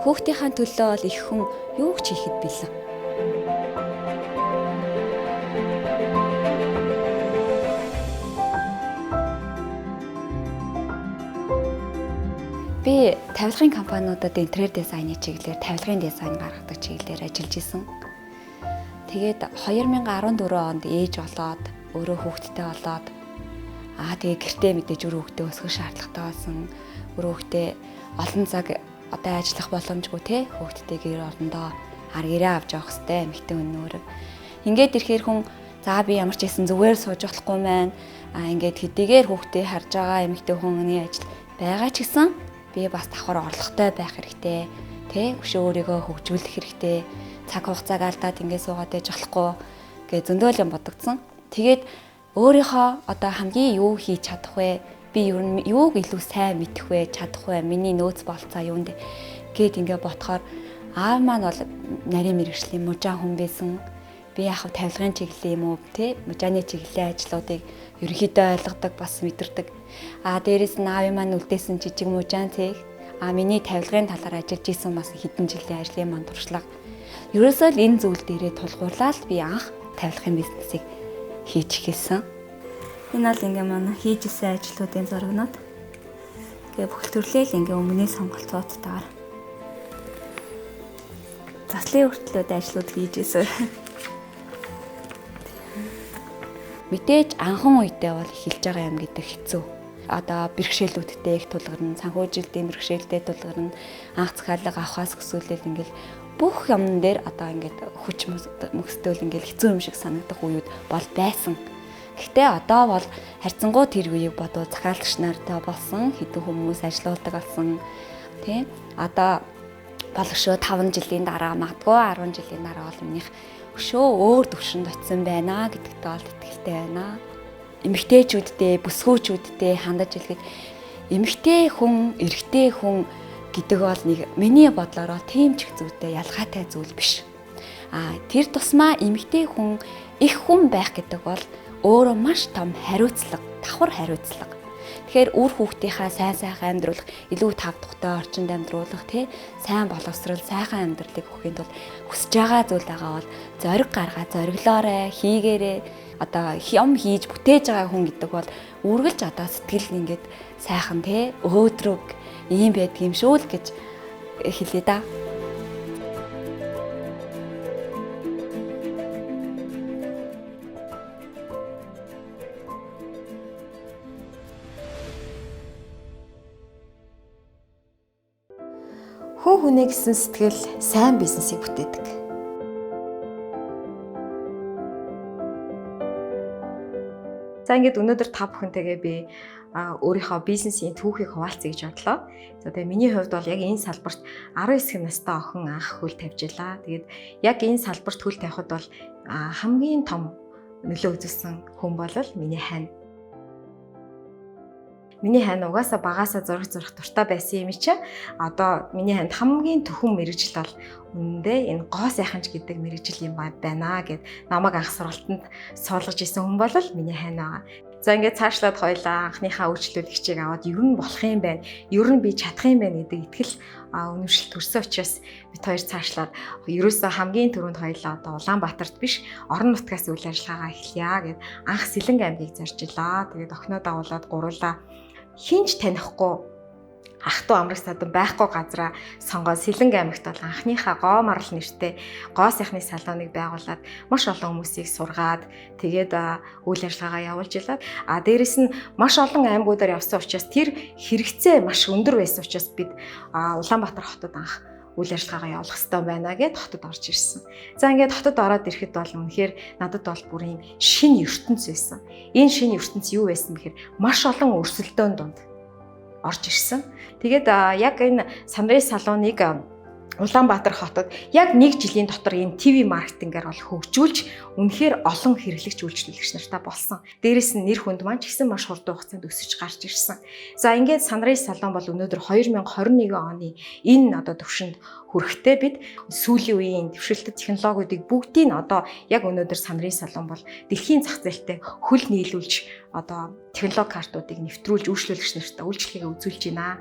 Хүүхдийнхаа төлөө бол их хүн юу ч хийхэд бэлэн. Би тавилгын компаниудад интерьер дизайны чиглэлээр тавилгын дизайн гаргадаг чиглэлээр ажиллаж исэн. Тэгээд 2014 онд ээж болоод, өөрөө хүүхэдтэй болоод тэгээ гэртээ мэдээж үр хүүхдээ өсгөх шаардлагатай болсон. Үр хүүхдээ олон цаг одоо ажиллах боломжгүй те, хүүхэдтэй гэр орондоо ар гэрээ авч явах хэвээр эмэгтэй хүн нүүрэг. Ингээд ирэхээр хүн за би ямар ч байсан зүгээр сууж болохгүй маань, ингээд хэдийгээр хүүхдээ харж байгаа эмэгтэй хүний ажил байгаа ч гэсэн би бас давхар орлоготой байх хэрэгтэй те, өшөө өөрийгөө хөгжүүлэх хэрэгтэй, цаг хугацааг алдаад ингээд суугаад байж болохгүй гэж зөндөөл юм бодогдсон. Тэгээд өөрийнхөө одоо хамгийн юу хийж чадах вэ? Би ер нь юуг илүү сайн мэдэх вэ, чадах вэ? Миний нөөц болцоо юунд гээд ингээ ботхоор аав маань бол нарийн мэргэжлийн мужаан хүн байсан. Би яг тавилгын чиглэлийн юм уу те, мужааны чиглэлийн ажлуудыг ерөнхийдөө ойлгодог, бас мэдэрдэг. Дээрээс нь аавын маань үлдээсэн жижиг мужаан цех, миний тавилгын талаар ажиллаж исэн бас хэдэн жилийн ажлын маань туршлага. Ерөөсөө л энэ зүйл дээрээ тулгуурлаад би анх тавилгын бизнесийг хийж эхэлсэн. Энэ бол ингээ манай хийж исэн ажлуудын зурагнууд. Тэгээ бүх төрлөө л ингээ өмнөө сонголтуудтайгаар заслын хүртлүүд ажлууд хийж исэн. Мэдээж анхан үедээ бол эхэлж байгаа юм гэдэг хэцүү. Одоо бэрхшээлүүдтэй их тулгарна, санхүүжилтийн бэрхшээлтэй тулгарна, анх захиалга авахаас өсвөлэл ингээл бүх юмн дээр одоо ингээд хүч мөксдөл ингээл хэцүү юм шиг санагдах үеуд бол байсан. Гэхдээ одоо бол харьцангуй тэр үеийг бодвол захиалагч нартай болсон, хэдэн хүмүүс ажилуулдаг болсон, тийм. Одоо боловшөө 5 жилийн дараа магадгүй 10 жилийн дараа бол минийх өшөө өөр төвшөнд очисон байна гэдэгт бол итгэлтэй байна. Эмэгтэйчүүддээ, бүсгүүчүүддээ хандаж хэлэхэд эмэгтэй хүн, эрэгтэй хүн гэдэг бол нэг миний бодлороо тийм ч их зүйтэй ялгаатай зүйл биш. Тэр тусмаа эмэгтэй хүн их хүн байх гэдэг бол өөрөө маш том хариуцлага, давхар хариуцлага. Тэгэхээр үр хүүхдийнхаа сайн сайхан амьдруулах, илүү тав тухтай орчинд амьдруулах, тий, сайн боловсрол, сайхан амьдралыг өгөхийн тулд хүсэж байгаа зүйл байгаа бол зориг гаргаа, зориглоорой, хийгээрэй. Одоо юм хийж бүтээж байгаа хүн гэдэг бол үргэлж одоо сэтгэл нь ингээд сайхан, тий, өөдрөг ийм байдаг юм шүү л гэж хэлье да. Хүн хүнээ гэсэн сэтгэл сайн бизнесийг бүтээдэг. За ингээд өнөөдөр та бүхэнтэйгээ би өөрийнхөө бизнесийн түүхийг хуваалцъя гэж бодлоо. За тэгээ миний хувьд бол яг энэ салбарт 19 настай охин анх хөл тавьж байлаа. Тэгээд яг энэ салбарт хөл тавихад бол хамгийн том нөлөө үзүүлсэн хүн бол миний хань. Миний хань угаасаа багасаа зураг зурах дуртай байсан юм чи. Одоо миний ханд хамгийн төхөн мэрэгжил бол үнэндээ энэ гоо сайханч гэдэг мэрэгжил юм байна гэд намайг анх сургалтанд суулгаж исэн хүн бол миний хань байгаа. За ингээд цаашлаад хоёлаа анхныхаа үйлчлүүлэгчийг аваад ер нь болох юм байна. Ер нь би чадах юм байна гэдэг итгэл үнэмшил төрсөн учраас бид хоёр цаашлаад ерөөсөө хамгийн түрүүнд хоёлаа одоо Улаанбаатарт биш орон нутгаас үйл ажиллагаагаа эхлэе гэд анх Сэлэнг аймгийг зоржилаа. Тэгээд охиноо дагуулад гурлаа. Хинч танихгүй ах トゥ амраг садан байхгүй газараа сонгоод Сэлэнг аймагт бол анхныхаа гоо марал нэртэй гоо сайхны салоныг байгуулад маш олон хүмүүсийг сургаад тэгээд үйл ажиллагаагаа явуулж илаа. А дээрэс нь маш олон аймагуудаар явсан учраас тэр хэрэгцээ маш өндөр байсан учраас бид Улаанбаатар хотод анх үйл ажиллагаагаа явуулах хэрэгтэй байна гэд хотод орж ирсэн. За ингээд хотод ороод ирэхэд бол үнэхээр надад бол бүр юм шинэ ертөнц байсан. Энэ шинэ ертөнц юу байсан бэхээр маш олон өрсөлдөөн дунд орж ирсэн. Тэгээд яг энэ сандрын салоныг Улаанбаатар хотод яг нэг жилийн дотор ийм ТV маркетингээр бол хөгжүүлж үнэхээр олон хэрэглэгч үйлчлүүлэгч нартай болсон. Дээрээс нь нэр хүнд маань ч гэсэн маш хурдан хугацаанд өсөж гарч ирсэн. За ингээд Sunrise салон бол өнөөдөр 2021 оны энэ одоо төвшөнд хүрэхдээ бид сүүлийн үеийн дэвшилтэт технологиудыг бүгдийг нь одоо яг өнөөдөр Sunrise салон бол дэлхийн зах зээлтэй хөл нийлүүлж одоо технологи картуудыг нэвтрүүлж үйлчлүүлэгч нартай үйлчлэгээ үзүүлж байна.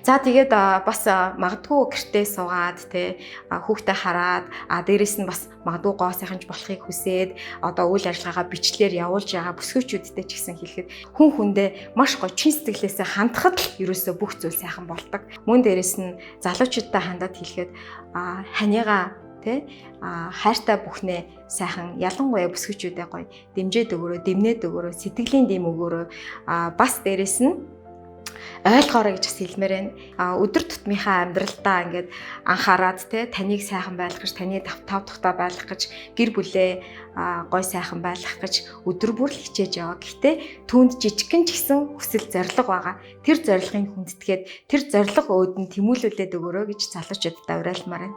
За тэгээд бас магадгүй гэртээ суугаад те хүүхдээ хараад дээрэс нь бас магадгүй гоо сайханж болохыг хүсээд одоо үйл ажиллагаагаа бичлэр явуулж байгаа бүсгүйчүүдтэй ч гэсэн хэлэхэд хүн хүндээ маш гоё чин сэтгэлээсээ хандхад л ерөөсөө бүх зүйл сайхан болдог. Мөн дээрэс нь залуучуудтай хандаад хэлэхэд ханигаа тэ хайртай бүхнээ сайхан ялангуяа бүсгүйчүүдээ гоё дэмжээд өгөөрөө, дэмнээд өгөөрөө, сэтгэлийн дэм өгөөрөө, бас дээрэс нь ойлгоорой гэж бас хэлмээр байна. Өдөр тутмынхаа амьдралдаа ингээд анхаарад те таныг сайхан байлгах гэж, таны тав тухтай байлгах гэж, гэр бүлээ гой сайхан байлгах гэж өдөр бүр л хичээж яваа. Гэхдээ түүнд жижигхэн ч гэсэн хүсэл зорилго байгаа. Тэр зорилгыг хүндэтгээд тэр зорилго өөд нь тэмүүлүүлээд өгөөрэй гэж залуучуудад уриалмаар байна.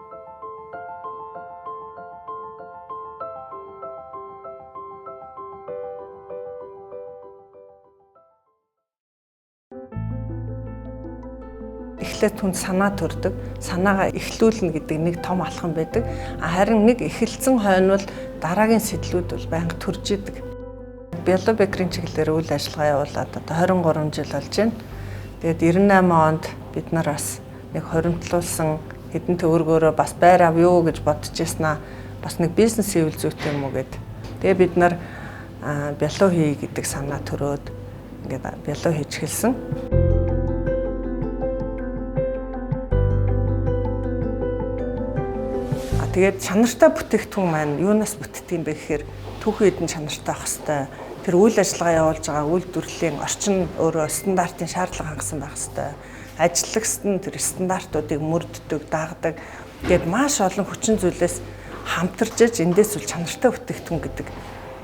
Эхлээд түнд санаа төрдөг. Санаагаа эхлүүлнэ гэдэг нэг том алхам байдаг. Харин нэг эхэлсэн хойно бол дараагийн сэтлүүд бол байнга төрж идэг. Бялуу бэкрийн чиглэлээр үйл ажиллагаа явуулаад одоо 23 жил болж байна. Тэгээд 98 онд бид нар бас нэг хоримтлуулсан хэдэн төгрөгөөрөө бас байр авъя гэж бодож ирсэн аа. Бас нэг бизнес хийвэл зүйтэй юм уу гэд. Тэгээд бид нар бялуу хий гэдэг санаа төрөөд ингээд бялуу хийж эхэлсэн. Тэгээд чанартай бүтээгдэхүүн маань юунаас бүтдэг юм бэ гэхээр түүхэн эдэн чанартай байх хэвээр. Тэр үйл ажиллагаа явуулж байгаа үйлдвэрлэлийн орчин өөрөө стандартын шаардлага хангасан байх хэвээр. Ажиллагчид нь тэр стандартуудыг мөрддөг, дагдаг. Тэгээд маш олон хүчин зүйлээс хамтарч иж эндээс үл чанартай бүтээгдэхүүн гэдэг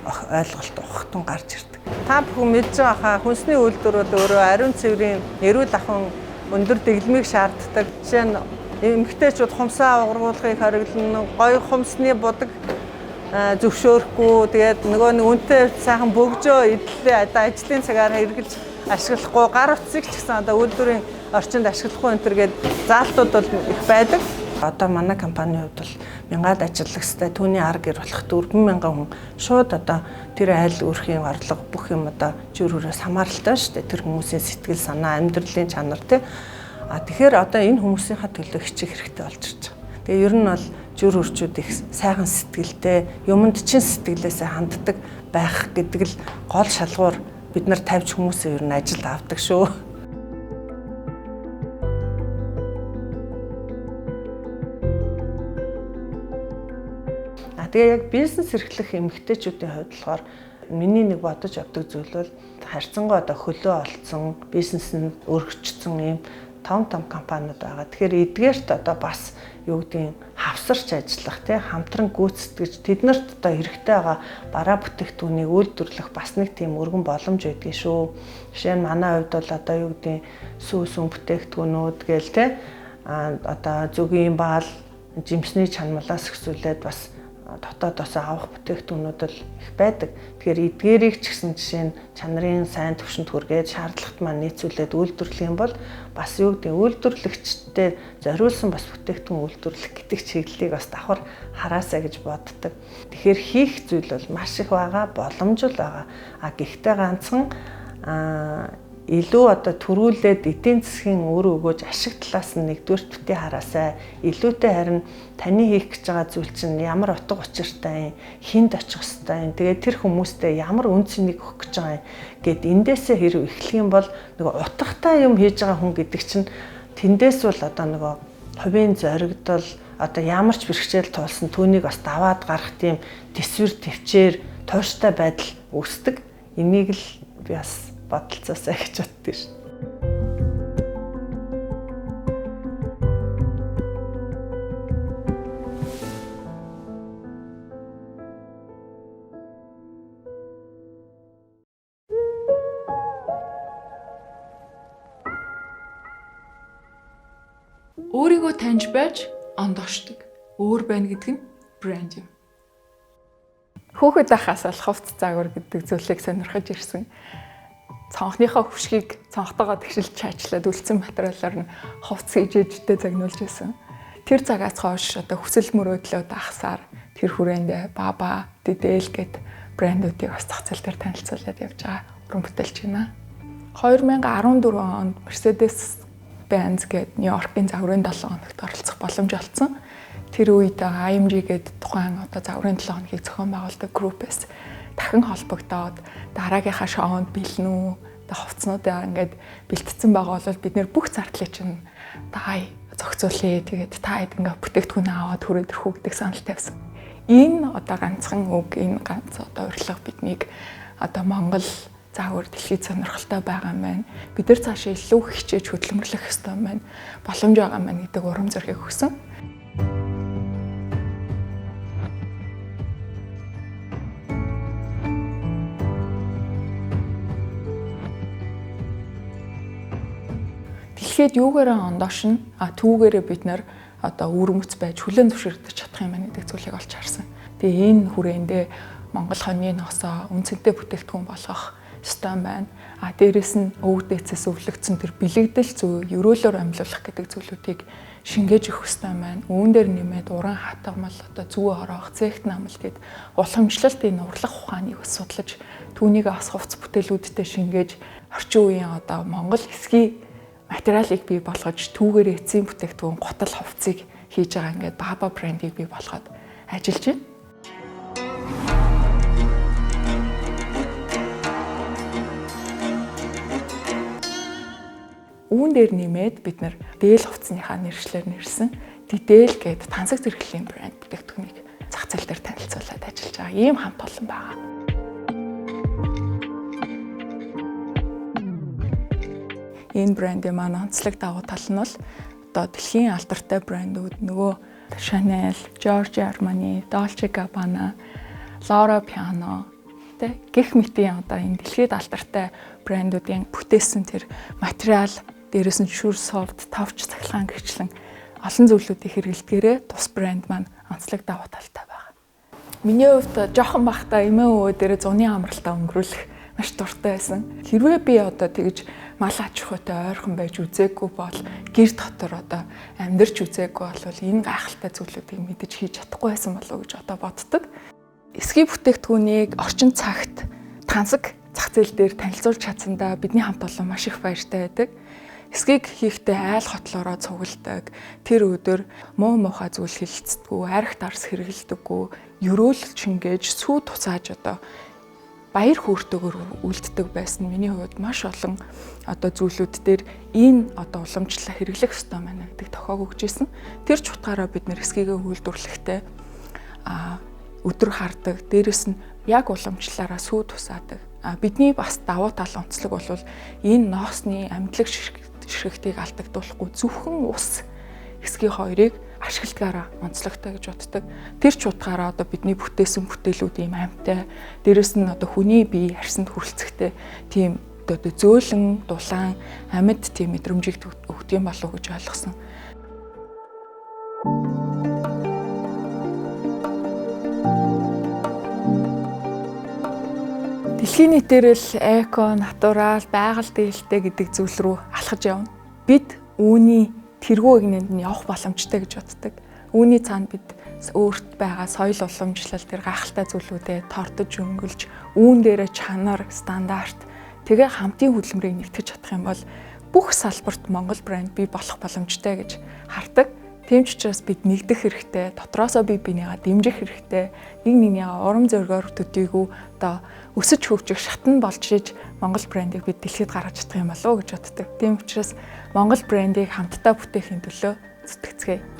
ойлголт ухтун гарч ирдэг. Та бүхэн мэдж байгаа хаа хүнсний үйлдвэр бол өөрөө ариун цэврийн эрүүл ахуйн өндөр дэглэмийг шаарддаг. Жишээ нь эмэгтэйчүүд хумсаа уургуулахыг хориглоно, гоё хумсны будаг зөвшөөрөхгүй, тэгээд нөгөө нэг үнэтэй сайхан бөгжөө идлээ одоо ажлын цагаар хэрэгжилж ашиглахгүй, гар утсыг ч гэсэн одоо үйлдвэрийн орчинд ашиглахгүй энэ төр гээд заалтууд бол их байдаг. Одоо манай компанийн хувьд бол мянгаад ажиллагчтай, түүний ар гэр болох 4000 хүн шууд одоо тэр айл өрхийн орлого бүх юм одоо жир хүрээс хамааралтай шүү дээ. Тэр хүмүүсийн сэтгэл санаа, амьдралын чанар тий. Тэгэхээр одоо энэ хүмүүсийнхаа төлөө хичих хэрэгтэй болж ирж байгаа. Тэгээ ер нь бол жир хүрчүүд их сайхан сэтгэлтэй, юмд чин сэтгэлээсээ ханддаг байх гэдэг л гол шалгуур бид нар тавьж хүмүүсээ ер нь ажилд авдаг шүү. Тэгээ яг бизнес эрхлэх эмэгтэйчүүдийн хувьд болохоор миний нэг бодож авдаг зүйл бол харьцангуй одоо хөлөө олцсон, бизнес нь өргөжсөн ийм том том компаниуд байгаа. Тэгэхээр эдгээрт одоо бас юу гэдгийг хавсарч ажиллах, тий хамтран гүйцэтгэж тэднэрт одоо хэрэгтэй байгаа бараа бүтээгдэхүүнийг үйлдвэрлэх бас нэг тийм өргөн боломж байдгийг шүү. Жишээ нь манай хувьд бол одоо юу гэдгийг сүү сүн бүтээгдэхүүнүүд гээл тий одоо зүгийн баал, жимсний чанмалаас өксүүлээд бас дотоодоос авах бүтээгдэхүүнүүд л их байдаг. Тэгэхээр эдгээрийг ч гэсэн жишээ нь чанарын сайн түвшинд хүргээд шаардлагат маань нийцүүлээд үйлдвэрлэх юм бол бас юу гэдэг үйлдвэрлэгчдэд зориулсан бас бүтээгдэхүүн үйлдвэрлэх гэдэг чиглэлийг бас давхар хараасаа гэж боддог. Тэгэхээр хийх зүйл бол маш их байгаа, боломж л байгаа. А гэхдээ ганцхан илүү одоо төрүүлээд эдийн засгийн үр өгөөж ашиг талаас нь нэгдүгээр битгий хараасай. Илүүтэй харин таны хийх гэж байгаа зүйл чинь ямар утга учиртай юм, хүнд очих ёстой юм. Тэгээд тэр хүмүүстэй ямар үн цэнийг өгөх гэж байгаа юм гэд эндээсээ хэрэг эхлэх юм бол нөгөө утгатай юм хийж байгаа хүн гэдэг чинь тэндээс бол одоо нөгөө хувийн зоригдол одоо ямар ч бэрхшээл туулсан түүнийг бас даваад гарах тийм төсвөр төвчээр тууштай байдал үүсдэг. Энийг л би бас бодолцоосай гэж боддог шин. Өөрийгөө таньж байж ондоошдог. Өөр байна гэдэг нь брэнд юм. Хүүхэд байхаас л хувцас загвар гэдэг зүйлийг сонирхож ирсэн. Цонхныхоо хөшгийг цонхтойгоо тэгшилж чаачлаад үлдсэн материалаар нь хувцас хийж ээжтэй загнуулж байсан. Тэр цагаас хойш одоо хүсэл мөрөөдлөө дагсаар тэр хүрээндээ Баба, Дидэл гэд брэндүүдийг бас зах зээл дээр танилцуулаад явж байгаа уран бүтээлч байна. 2014 онд Mercedes Benz гээд Нью-Йоркийн загварын 7 хоногт оролцох боломж олцсон. Тэр үед IMG гээд тухайн одоо загварын 7 хоногийг зохион байгуулдаг группээс дахин холбогдоод дараагийнхаа шоунд бэлнэ үү? Одоо хувцснуудаа ингээд бэлтцсэн байгаа бол бид нэр бүх зардлыг чинь дай зохицуулъя. Тэгээд та хэд ингээд бүтээгдэхүүн аваад хүрээд ирэх үү гэдэг санал тавьсан. Энэ одоо ганцхан үг, энэ ганц одоо урилга биднийг одоо Монгол загвар дэлхийд сонирхолтой байгаа юм байна. Бид нар цаашаа илүү хичээж хөдөлмөрлөх ёстой юм байна. Боломж байгаа юм байна гэдэг урам зориг өгсөн. Дэлхийд юугаараа ондоош нь түүгээрээ бид нар одоо өвөрмөц байж хүлээн зөвшөөрдөж чадах юм байна гэдэг зүйлийг олж харсан. Тэгээ энэ хүрээндээ Монгол хоньны носоо үнцэнтэй бүтээгдэхүүн болгох ёстой юм байна. А дээрэс нь өвөг дээдсээс өвлөгдсөн тэр бэлэгдэл зүй ерөөлөөр амьлуулах гэдэг зүйлүүдийг шингээж өгөх ёстой юм байна. Үүн дээр нэмээд уран хатгамал одоо зүү ороох, зээгт намал гэд уламжлалт энэ урлах ухааныг бас судлаж түүнийг бас хувцас бүтээлүүдтэй шингээж орчин үеийн одоо Монгол эсхий материалыг бий болгож түүгээр эцсийн бүтээгдэхүүн гутал хувцсыг хийж байгаа ингээд Баба брендийг бий болгоод ажиллаж байна. Үүн дээр нэмээд бид нар дээл хувцсныхаа нэршлэр нэрсэн Дидэл гээд тансаг зэрэглэлийн брэнд бүтээгдэхүүнийг зах зээл дээр танилцуулаад ажиллаж байгаа. Ийм хамт олон байгаа. Энэ брендийн маань онцлог давуу тал нь бол одоо дэлхийн алдартай брэндүүд нөгөө Chanel, Giorgio Armani, Dolce Gabbana, Loro Piana тэ гэх мэтийн одоо энэ дэлхийд алдартай брэндүүдийн бүтээсэн тэр материал дээрээс нь шүр софт, товч цахилгаан гэрчлэн олон зүйлүүдийг хэрэглэдгээрээ тус брэнд маань онцлог давуу талтай байгаа. Миний хувьд жоохон бахта эмээ өвөө дээрээ зуны амралтаа өнгөрүүлэх маш дуртай байсан. Хэрвээ би одоо тэгж мал аж ахуйтай ойрхон байж үзээгүй бол гэр дотор одоо амьдарч үзээгүй бол энэ гайхалтай зүйлүүдийг мэдэж хийж чадахгүй байсан болов уу гэж одоо боддог. Эсхий бүтээгдэхүүнийг орчин цагт тансаг зах зээл дээр танилцуулж чадсандаа бидний хамт олон маш их баяртай байдаг. Эсхийг хийхдээ айл хотлоороо цугладаг. Тэр өдөр муу муухай зүйл хэлцдэггүй, арх дарс хэрэглэдэггүй, ерөөл чингээж сүү туцааж одоо баяр хөөртэйгээр үлддэг байсан. Миний хувьд маш олон одоо зүйлүүд дээр энэ одоо уламжлалаа хэрэглэх ёстой байна гэдэг тохиог өгч ирсэн. Тэр ч утгаараа бид нэр эсхийгээ үйлдвэрлэхдээ өдөр хардаг. Дээрэс нь яг уламжлалаараа сүү тусаадаг. Бидний бас давуу тал онцлог бол энэ ноосны амьдлаг ширхтийг алдагдуулахгүй зөвхөн ус эсхий хоёрыг ашигладгаараа онцлогтой гэж боддог. Тэр ч утгаараа одоо бидний бүтээсэн бүтээлүүд ийм амьтай, дээрэс нь одоо хүний бие арьсанд хүрэлцэхтэй тийм одоо зөөлөн, дулаан, амьд тийм мэдрэмжийг өгдөг юм болов уу гэж ойлгосон. Дэлхийн нийтээр л эко, натурал, байгаль дээлтэй гэдэг зүйл рүү алхаж явна. Бид үүний тэргүү эгнэнд нь явах боломжтой гэж боддог. Үүний цаана бид өөрт байгаа соёл уламжлал тэр гайхалтай зүйлүүдээ тордож өнгөлж, үүн дээрээ чанар, стандарт тэгээ хамтын хөдөлмөрийг нэгтгэж чадах юм бол бүх салбарт Монгол брэнд бий болох боломжтой гэж хардаг. Тийм ч учраас бид нэгдэх хэрэгтэй, дотроосоо бие биенийгаа дэмжих хэрэгтэй, нэг нэгнийгаа урам зоригоор төдийгүй одоо өсөж хөгжих шатн болж иж Монгол брендийг бид дэлхийд гаргаж чадах юм болов уу гэж боддог. Тийм учраас Монгол брендийг хамтдаа бүтээхийн төлөө зүтгэцгээе.